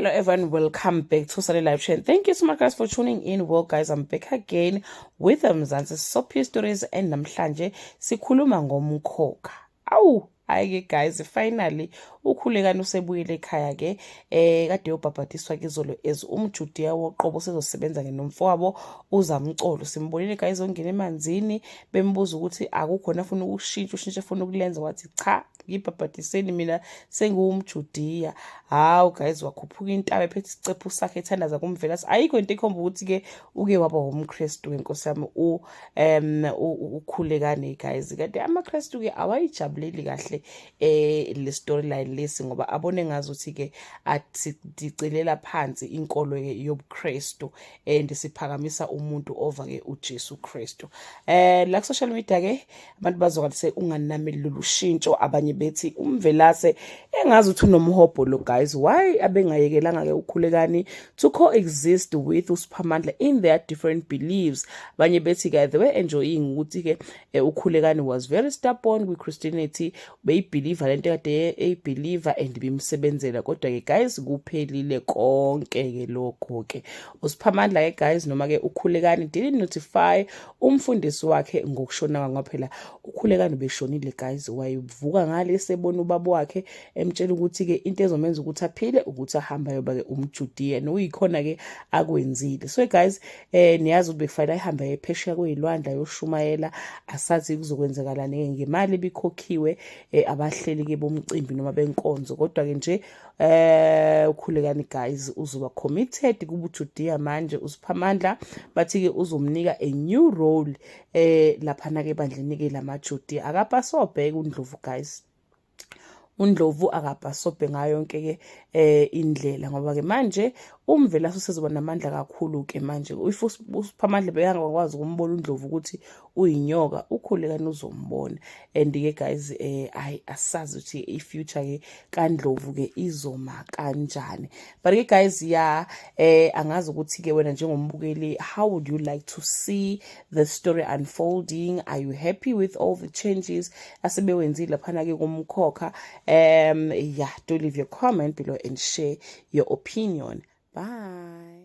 Hello everyone, welcome back to Sunday Live Chain. Thank you so much, guys, for tuning in. Well guys, I'm back again with Mzansi Soapie Stories and namhlanje sikhuluma ngomkhokha. Awu, hayi ke guys, finally uKhulekani usebuyile ekhaya ke, kade yobhabhadiswa ke izolo as umJudiya woqobo, sezosebenza ke nomfowabo uZamcolo. Simbonile guys ongena emanzini, bembuza ukuthi akukhona afuna ukushintsha, ushintsha afuna ukulenza, wathi cha, ngibhabhadiseni mina sengiwumJudiya. Hawu guys, wakhuphuka intaba ephethe isicephu sakhe ethandaza kuMvelase. Ayikho into ekhomba ukuthi-ke uke waba umKristu, wenkosi yami, uKhulekani guys. Kanti amaKristu-ke awayijabuleli kahle le storyline lesi, ngoba abone ngazuthi-ke athicilela phansi inkolo yobuKristu and siphakamisa umuntu over-ke uJesu Kristu. La ku-social media ke abantu bazokalise unganameli lolu shintsho. Abanye bethi uMvelase engazi ukuthi unomhobho lo guys, why abengayekelanga ke uKhulekani to coexist with uSiphamandla in their different beliefs? Abanye bethi ke they were enjoying ukuthi ke uKhulekani was very stubborn kwi-Christianity, beyibelieve lento kade eyibelieve and bimsebenzela. Kodwa ke guys, kuphelile konke ke lokho ke. USiphamandla ke guys, noma ke uKhulekani, didn't notify umfundisi wakhe ngokushona, ngoba phela uKhulekani beshonile guys. Wayevuka ngale sebona ubaba wakhe emtshela ukuthi ke into ezomenza ukuthi aphile ukuthi ahambe ayoba ke umJudiya, nokuyikhona ke akwenzile. So guys, niyazi ukuthi bekufanele ahambe aye phesheya kwezilwandle ayoshumayela. Asazi kuzokwenzakalani ngemali ebikhokhiwe abahleli ke bomcimbi noma benkonzo. Kodwa ke nje uKhulekani guys uzoba committed kubuJudiya manje. USiphamandla bathi ke uzomnika a new role laphana ke ebandleni ke lamaJudiya. Akabhasobheka uNdlovu guys, uNdlovu akabhasobhe ngayo yonke ke indlela, ngoba ke manje uMvelase usezoba namandla kakhulu ke manje. If uSiphamandla bekangakwazi ukumbona uNdlovu ukuthi uyinyoka, uKhulekani uzombona. And ke guys, ayi, asazi ukuthi i-future ke kaNdlovu ke izoma kanjani. But ke guys, yeah, angazi ukuthi ke wena njengombukeli, how would you like to see the story unfolding? Are you happy with all the changes asebewenzile laphana ke kumkhokha? Yeah, do leave your comment below and share your opinion. Bye.